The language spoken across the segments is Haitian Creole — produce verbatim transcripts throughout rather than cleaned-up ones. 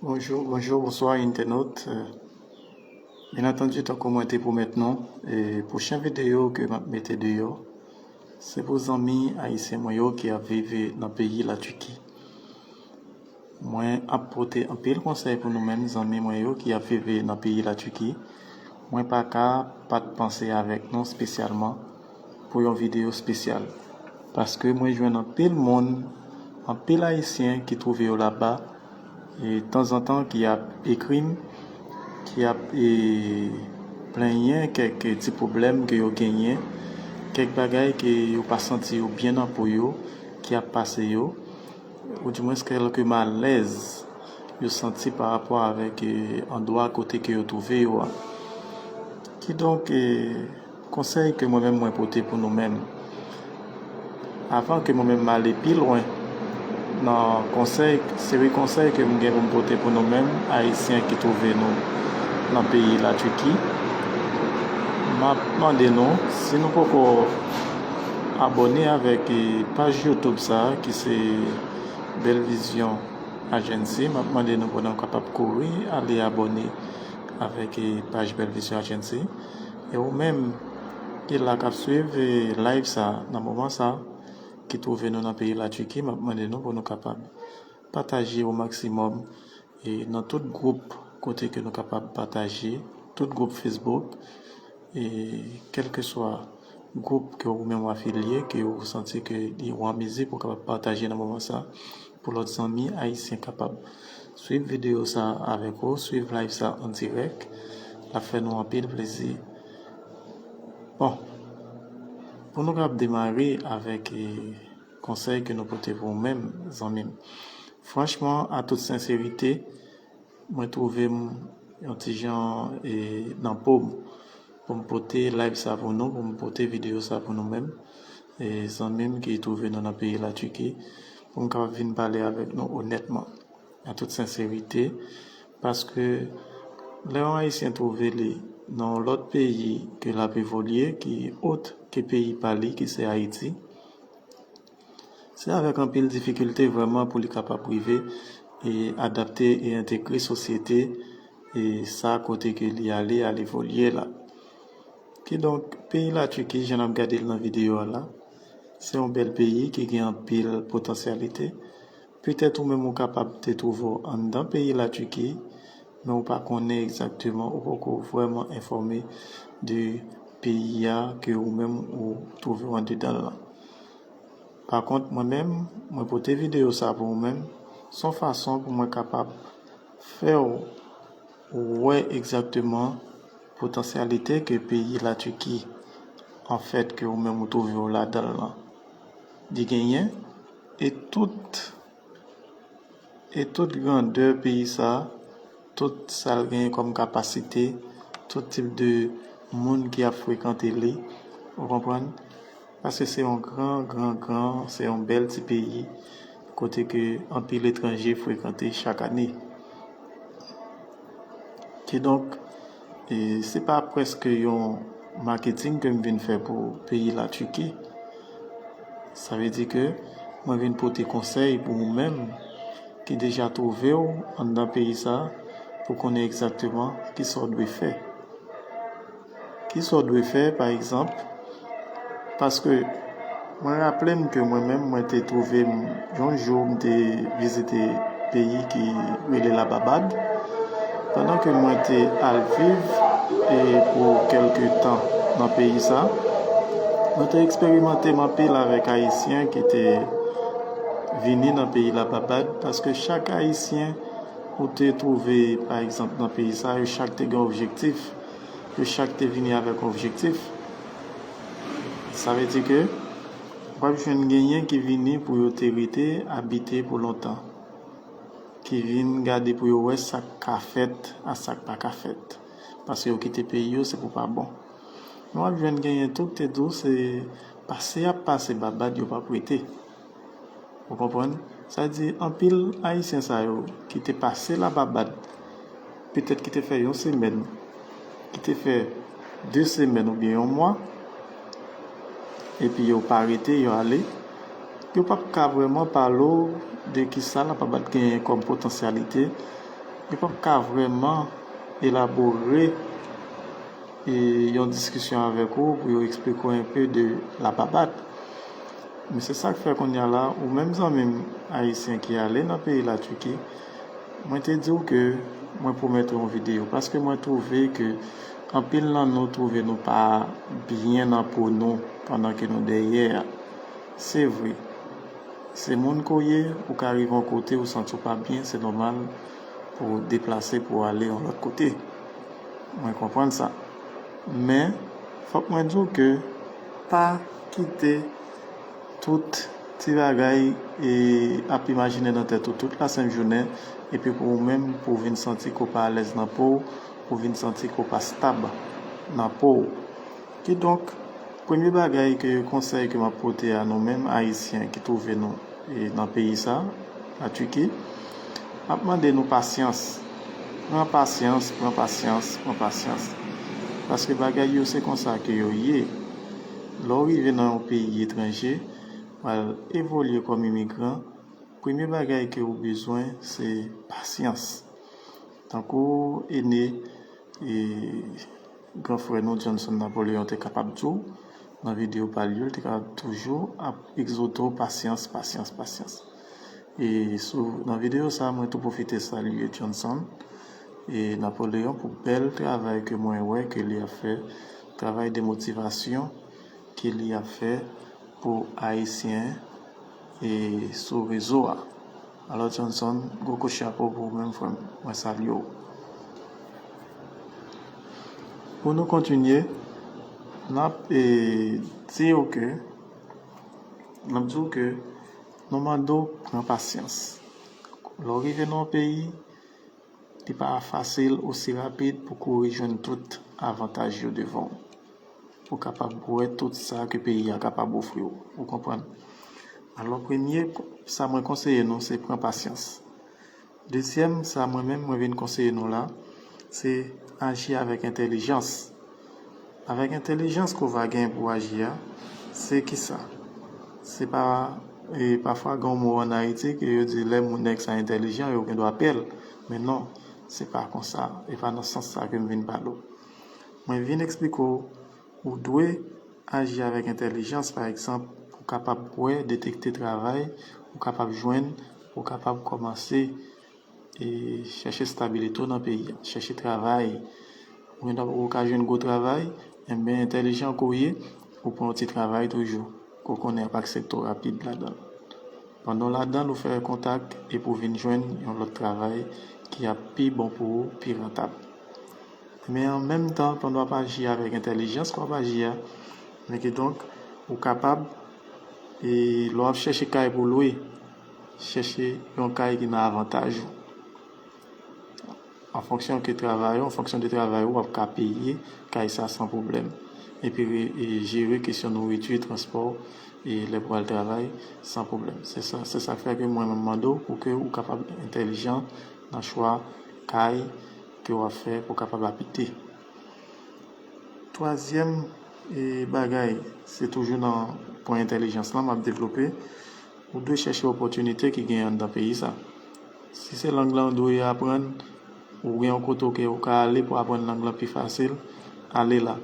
Bonjou, bonjou, bonswa entènot. Byen antandi, tankou mwen te pwomèt nou, e pwochen videyo ke m ap mete deyò, se pou zanmi ayisyen mwen yo ki ap viv nan peyi Latiki. Mwen ap pote anpil konsèy pou nou menm zanmi mwen yo ki ap viv nan peyi Latiki. Mwen pa ka pa t panse avèk nou espesyalman pou yon videyo espesyal. Paske mwen jwenn anpil moun, anpil ayisyen ki twouve yo laba, e tanzantan ki ap ekri m, ki ap e, plenyen kèk ti pwoblèm ke yo genyen, kèk bagay ke yo pa santi yo byen nan po yo, ki ap pase yo, oudimwens kèlke malèz yo santi pa rapò avèk e, andwa kote ke yo twouve yo a. Kidonk, e, konsèy ke mwen menm mwen pote pou nou menm. Avan ke mwen menm m ale pi lwen nan konsèy, seri konsèy ke m gen pou m pote pou nou menm, ayisyen ki twouve nou nan peyi Latiki, m ap mande nou, si nou poko abòne avèk e, paj YouTube sa a, ki se Bèl Vizyon Agency, m ap mande nou pou nou kapab kouri ale abòne avèk e, paj Bèl Vizyon Agency. E ou menm ki la k ap swiv e, live sa a nan moman sa a, ki twouve nou nan peyi Latiki, m ap mande nou pou nou kapab pataje o maksimòm e, nan tout gwoup kote ke nou kapab pataje, tout gwoup Facebook, e kèlkeswa gwoup ke ou menm w afilye, ke ou santi ke li ou an mezi pou w kapab pataje nan moman sa, pou lòt zanmi ayisyen kapab swiv videyo sa avèk ou, swiv live sa an dirèk. L ap fè nou anpil plezi. Bon, pou nou kapab demare avèk e, konsèy ke nou pote pou ou menm, zanmi m. Franchman, a tout senserite, mwen twouve m yon ti jan e, nan po m pou m pote live sa pou nou, pou m pote videyo sa pou nou menm, e, zanmi m ki twouve nou nan peyi Latiki, pou m kapab vin pale avèk nou onètman, a tout senserite, paske lè yon ayisyen twouve li nan yon lòt peyi ke l ap evolye, ki ot ke peyi pa li, ki se Ayiti, se avèk anpil difikilte vrèman pou li kapab rive e adapte e entegre sosyete e sa kote ke li ale, al evolye la. Kidonk, peyi Latiki, jan n ap gade l nan videyo a la, se yon bèl peyi ki gen anpil potansyalite. Petèt ou menm ou kapab te twouve w anndan peyi Latiki, men ou pa konnen egzakteman, ou poko vrèman enfòme de peyi a ke ou menm ou twouve w andedan l lan. Pa kont, mwen menm, mwen pote videyo sa pou ou menm, se yon fason pou mwen kapab fè w wè egzakteman potansyalite ke peyi Latiki, anfèt, ke ou menm ou twouve w ladan l lan, li genyen, e tout, e tout grandè peyi sa, tout sa l genyen kòm kapasite, tout tip de moun ki ap frekante li, ou konprann? Paske se yon gran, gran, gran, se yon bèl ti peyi, kote ke anpil etranje frekante chak ane. Kidonk, e, se pa prèske yon maketing ke m vin fè pou peyi Latiki. Sa vle di ke mwen vin pote konsèy pou ou menm ki deja twouve w anndan peyi sa, pou konnen egzakteman kisa w dwe fè. Kisa w dwe fè, pa egzanp, paske mwen raple m ke mwen menm, mwen te twouve m, yon jou, m te vizite peyi ki rele Lababad, pandan ke mwen te al viv e pou kèlke tan nan peyi sa, mwen te eksperimante m anpil avèk Ayisyen ki te vini nan peyi Lababad, paske chak Ayisyen ou te twouve, pa egzanp, nan peyi sa, yo chak te gen objektif, yo chak te vini avèk objektif. Sa vle di ke w ap jwenn genyen ki vini pou yo te rete abite pou lontan, ki vin gade pou yo wè sa k ka fèt a sa k pa ka fèt, paske yo kite peyi yo, se pou pa bon. Men w ap jwenn genyen tou ki te di w se pase y ap pase Babad, yo p ap rete. Ou konprann? Sa di, anpil Ayisyen sa yo ki te pase Lababad, petèt ki te fè yon semèn, ki te fè de semèn oubyen yon mwa, epi yo pa rete, yo ale, yo p ap ka vrèman pale w de kisa Lababad genyen kòm potansyalite, Yo p ap ka vrèman elabore e yon diskisyon avèk ou pou yo eksplike w enpe de la babad. Men se sa k fè kounye a la, ou menm zanmi m ayisyen ki ale nan peyi Latiki, mwen te di w ke mwen pwomèt ou yon videyo, paske mwen twouve ke anpil nan nou twouve nou pa byen nan po nou pandan ke nou dèyè a. Se vre. Se moun ke w ye, ou ka rive yon kote, ou santi w pa byen, se nòmal pou w deplase pou w ale yon lòt kote. Mwen konprann sa. Men, fòk mwen di w ke pa kite tout ti bagay e ap imajine nan tèt ou tout lasent jounen, epi pou ou menm, pou w vin santi ke w pa alèz nan po w, pou w vin santi ke w pa stab nan po w. Kidonk, premye bagay ke konsèy ke m ap pote a nou menm ayisyen ki twouve nou e nan peyi sa, Latiki, m ap mande nou pasyans. Pran pasyans, pran pasyans, pran pasyans. Paske bagay yo se konsa ke yo ye. Lè w rive nan yon peyi etranje, pral evolye kòm imigran, premye bagay ke ou bezwen se pasyans. Tankou Ene e gran frè nou Johnson Napoléon te kapab di w nan videyo pa l yo, li te kapab toujou ap egzòte w pasyans, pasyans, pasyans. E sou, nan videyo sa, mwen tou pwofite salye Johnson e Napoléon pou bèl travay ke mwen wè ke li ap fè, travay de motivasyon ke li ap fè pou Ayisyen e sou rezo a. Alò Johnson, gwo kout chapo pou ou menm frè m. Mwen salye w. Pou nou kontinye, n ap e, di w ke, n ap di w ke nou mande w pran pasyans. Lè w rive nan yon peyi, li pa fasil osi rapid pou kouri jwenn tout avantaj yo devan w. Ou kapab wè tout sa ke peyi a kapab ofri w. Ou konprann? Alò, premye, sa mwen konseye nou, se pran pasyans. Dezyèm, sa mwen menm, mwen vin konseye nou la, se aji avèk entèlijans. Avèk entèlijans ke w va gen pou w aji a, se kisa? Se pa, e, pafwa gen yon mo ann Ayiti ke yo di lè moun nèg sa entèlijan, yo gen dwa pè l. Men non, se pa konsa, e pa nan sans sa ke m vin pale w. Mwen vin eksplike w, ou dwe aji avèk entèlijans, pa egzanp, pou w kapab wè, detekte travay, ou kapab jwenn, ou kapab kòmanse e chèche stabilite w nan peyi a, chèche travay. Ou gen dwa poko ka jwenn gwo travay, enben entèlijan ke w ye, ou pran yon ti travay toujou, ke w konnen y ap aksepte w rapid ladan l. Pandan w ladan l, ou fè kontak epi w vin jwenn yon lòt travay ki ap pi bon pou ou, pi rantab. Men an menm tan, pandan w ap aji avèk entèlijans ke w ap aji a, men kidonk, ou kapab, e lè w ap chèche kay pou lwe, chèche yon kay ki nan avantaj ou. An fonksyon ke travay ou, an fonksyon de travay ou, w ap ka peye kay sa san pwoblèm. Epi re- e jere kesyon nouriti, transpò, e lè pou al travay san pwoblèm. Se sa, se sa k fè ke mwen menm mande w pou ke ou kapab entèlijan nan chwa kay ke w ap fè pou w kapab abite. Twazyèm e bagay, se toujou nan pwen entèlijans lan m ap devlope, ou dwe chèche opòtinite ki gen anndan peyi sa. Si se lang lan ou dwe aprann, ou gen yon kote ke ou ka ale pou aprann lang lan pi fasil, ale la.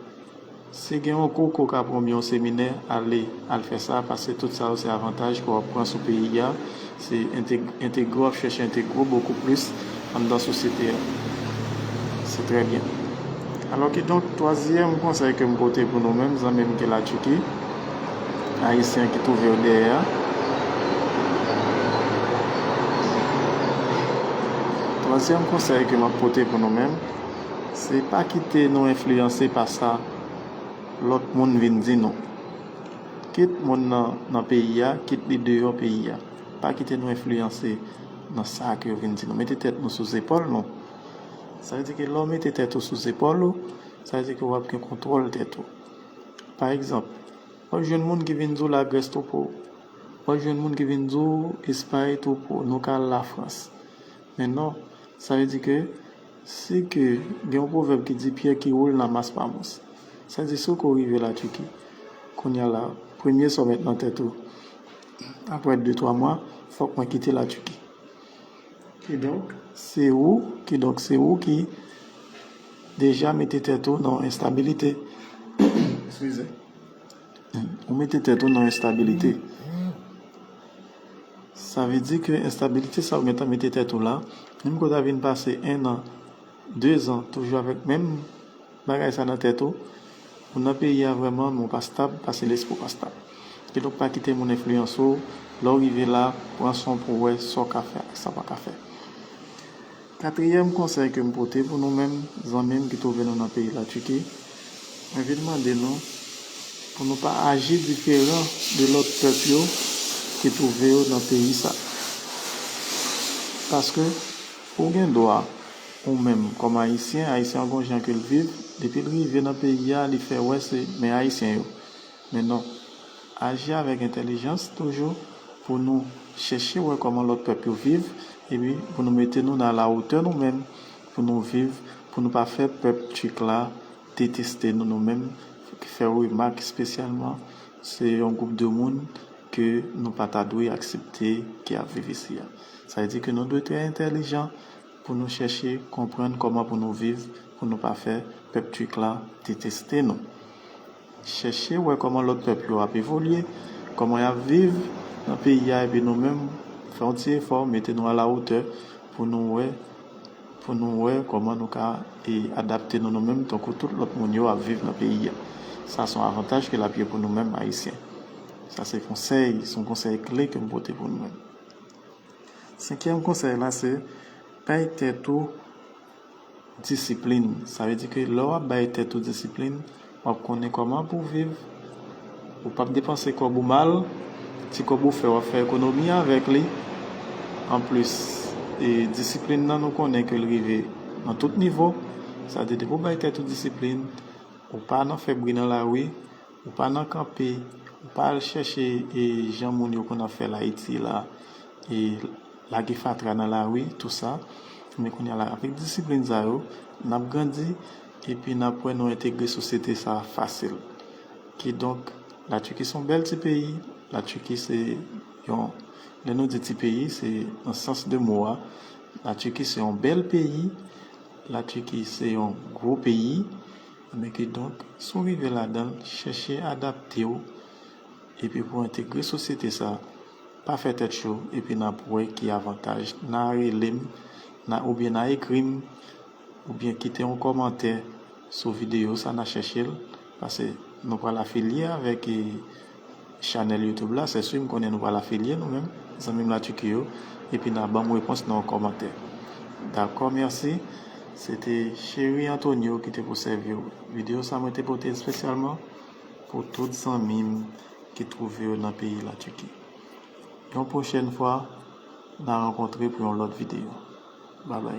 Si gen yon kou ke w ka pran oubyen yon seminè, ale, al fè sa, paske tout sa yo se avantaj ke w ap pran sou peyi a, se enteg- entegre, w ap chèche entegre w bokou plis anndan sosyete a. Se trè byen. Alò kidonk, twazyèm konsèy ke m pote pou nou menm, zanmi m ki Latiki, ayisyen ki twouve yo dèyè a. Twazyèm konsèy ke m ap pote pou nou menm, se pa kite nou enfliyanse pa sa lòt moun vin di nou. Kit moun nan, nan peyi a, kit li deyò peyi a. Pa kite nou enfliyanse nan sa ke yo vin di nou. Mete tèt nou sou zepòl nou. Sa vle di ke lè w mete tèt ou sou zepòl ou, sa vle di ke w ap gen kontwòl tèt ou. Pa egzanp, w ap jwenn moun ki vin di w Lagrès twò po. W ap jwenn moun ki vin di w Espay twò po, nou ka al Lafrans. Men non, sa vle di ke si ke gen yon pwovèb ki di pyè ki woule nan mas pa mous. Sa vle di si w ko rive Latiki, kounye a la, premye sa w met nan tèt ou, apre de twa mwa, fòk mwen kite Latiki. Kidonk, Se ou, kidonk se ou ki deja mete tèt ou nan enstabilite. Eskize. Ou mete tèt ou nan enstabilite. Sa vle di ke enstabilite sa ou gentan mete tèt ou la, menm ke w ta vin pase en an, de zan, toujou avèk menm bagay sa nan tèt ou, ou nan peyi a vrèman, men w pa stab, paske lespri w pa stab. Kidonk pa kite moun enfliyanse w, lè w rive la, pran san w pou w wè sa w ka fè ak sa w pa ka fè. Katriyèm konsèy ke m pote pou nou menm, zanmi m ki twouve nou nan peyi Latiki, mwen vin mande nou pou nou pa aji diferan de lòt pèp yo ki twouve yo nan peyi sa. Paske ou gen dwa, ou menm kòm Ayisyen, Ayisyen an gon jan ke l viv, depi l rive nan peyi a, li fè wè se men Ayisyen yo. Men non, aji avèk entèlijans toujou pou nou chèche wè kòman lòt pèp yo viv, epi pou nou mete nou nan lawotè nou menm, pou nou viv, pou nou pa fè pèp Tchik la deteste nou, nou menm, fè remak espesyalman, se yon gwoup de moun ke nou pa ta dwe aksepte ki ap viv isi a. Sa vle di ke nou dwe trè entèlijan pou nou chèche konprann kòman pou nou viv, pou nou pa fè pèp Tchik la deteste nou. Chèche wè kòman lòt pèp yo ap evolye, kòman y ap viv nan peyi a, epi nou menm, fè yon ti efò, mete nou alawotè pou nou wè, pou nou wè kòman nou ka, e, adapte nou, nou menm, tankou tout lòt moun yo ap viv nan peyi a. Sa se yon avantaj ke l ap ye pou nou menm, Ayisyen. Sa se konsèy, se yon konsèy kle ke m pote pou nou menm. Senkyèm konsèy la se, bay tèt ou disiplin. Sa vle di ke lè w ap bay tèt ou disiplin, w ap konnen kòman pou w viv. Ou p ap depanse kòb ou mal. Ti kòb ou fè, w ap fè ekonomi avèk li. Anplis, e disiplin nan, nou konnen ke l rive nan tout nivo. Sa vle di, depi w bay tèt ou disiplin, ou pa nan fè bri nan lari, ou pa nan kanpe, ou pa al chèche, e, jan moun yo konn ap fè l Ayiti la, e, lage fatra nan lari, tou sa. Men kounye a la, avèk disiplin sa yo, n ap grandi, epi n ap wè nou entegre sosyete sa a fasil. Kidonk, Latiki se yon bèl ti peyi, Latiki se yon, lè nou di ti peyi, se nan sans de mo a, Latiki se yon bèl peyi, Latiki se yon gwo peyi, men kidonk, si w rive ladan l, chèche adapte w, epi pou w entegre sosyete sa, pa fè tèt cho, epi n ap wè ki avantaj. N a rele m, n a, oubyen n a ekri m, oubyen kite yon kòmantè sou videyo sa, n a chèche l, paske nou pral afilye avèk, e, chanèl YouTube la, se si m konnen nou pral afilye nou menm, zanmi m Latiki yo, epi n a ban m repons nan yon kòmantè. Dakò, mèsi. Se te Chéri Antonio ki te pou sèvi w. Videyo sa mwen te pote espesyalman pou tout zanmi m ki twouve yo nan peyi Latiki. Yon pwochèn fwa, n a rankontre pou yon lòt videyo. Babay.